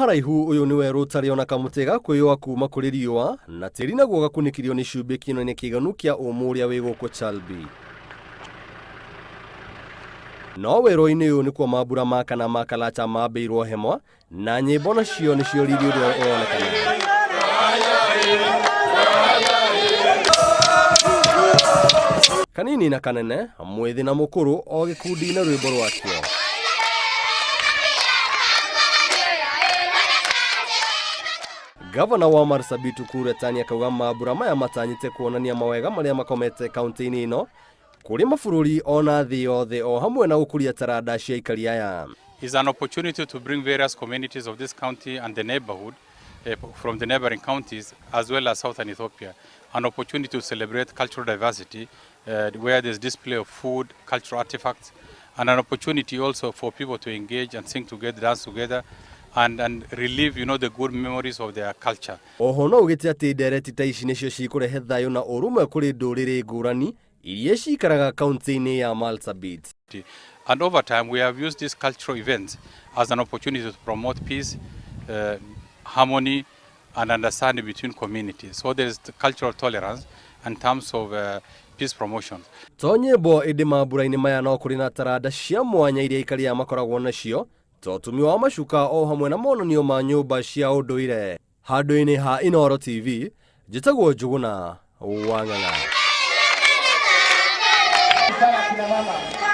haraihu ũyũ nĩ werũ ũtarĩ ona kamũtĩ ga kwĩyũa kuma kũrĩ riũa na tĩri naguo ũgakunĩkĩrio nĩ cumbĩ kĩno-inĩ kĩiganu kĩa ũmũ ũrĩa wĩ gũkũ Chalbi. No werũ-inĩ ũyũ nĩkuo mambura ma kana ma Kalacha mambĩirwo hema na nyĩmbo nacio nĩcio riri ũrĩa ũronekana. Kanini na kanene, mwĩthĩ na mũkũrũ, o gĩkundi na rwĩmbo rwakĩo. Gavana wa Marsabit Ukur Yatani akauga mambura maya matanyĩte kuonania mawega marĩa makomete kaunti-inĩ ĩno kũrĩ mabũrũri ona thĩ yothe o hamwe na gũkũria taranda cia aikari aya. Is an opportunity to bring various communities of this county and the neighborhood from the neighboring counties as well as southern Ethiopia, an opportunity to celebrate cultural diversity where there's display of food, cultural artifacts, and an opportunity also for people to engage and sing together, dance together, and relive the good memories of their culture. Oho no ugĩte atĩ ndereti ta ici nĩcio cikũrehe thayũ na ũrũmwe kũrĩ ndũrĩrĩ ngũrani iria cikaraga kaunti-inĩ ya Marsabit. And over time, we have used these cultural events as an opportunity to promote peace, harmony, and understanding between communities. So there's cultural tolerance in terms of peace promotion. To nyĩmbo ĩndĩ mambura-inĩ maya no kũrĩ na taranda cia mwanya iria aikari aya makoragwo nacio ta ũtumi wa macuka o hamwe na monanio ma nyũmba cia ũndũire. Handũ-inĩ ha Inooro TV, njĩtagwo Njũgũna wa Ng'ang'a. Sana kina mama.